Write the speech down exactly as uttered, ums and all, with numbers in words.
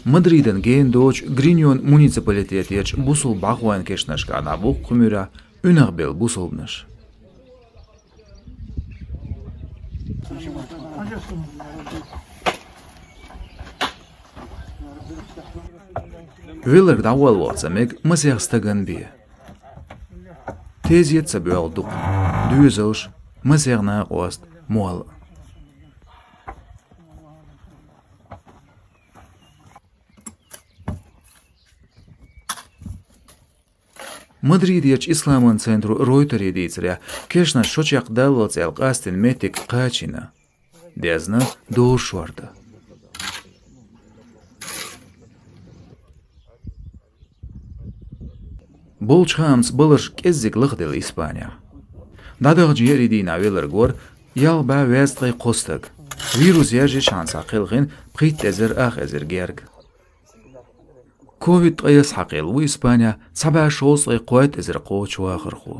Мадридан гена доцу Гриньон муниципалитетера бусулба бӀаьхойн кешнашкахь дӀабу кху муьрехь уьнах белла бусулбанаш. Велларг дӀаволла ваха ца мега масех стагана бен. Тезет а ца боьлху дукха, доьзалш, масех накъост, молла. Мадридерчу исламан центро Ройтере дийцарехь, кешнаш шо чекхдаллалц аьлла къастийна меттиг кхачийна. Дезна дозу шорта. Болчу хаамца баларш кӀеззиг лахделла Испанехь. ДӀадаханчу еарин дийнахь велларг вара ялх бӀе везткъе кхо стаг. Вирус яьржинчхьана схьакхелхина пхийтта эзар ах эзар герга. Ковид ткъе ялх схьакхелла ву Испанехь цхьа бӀе шовзткъе кхойтта эзар кхочу вахархо.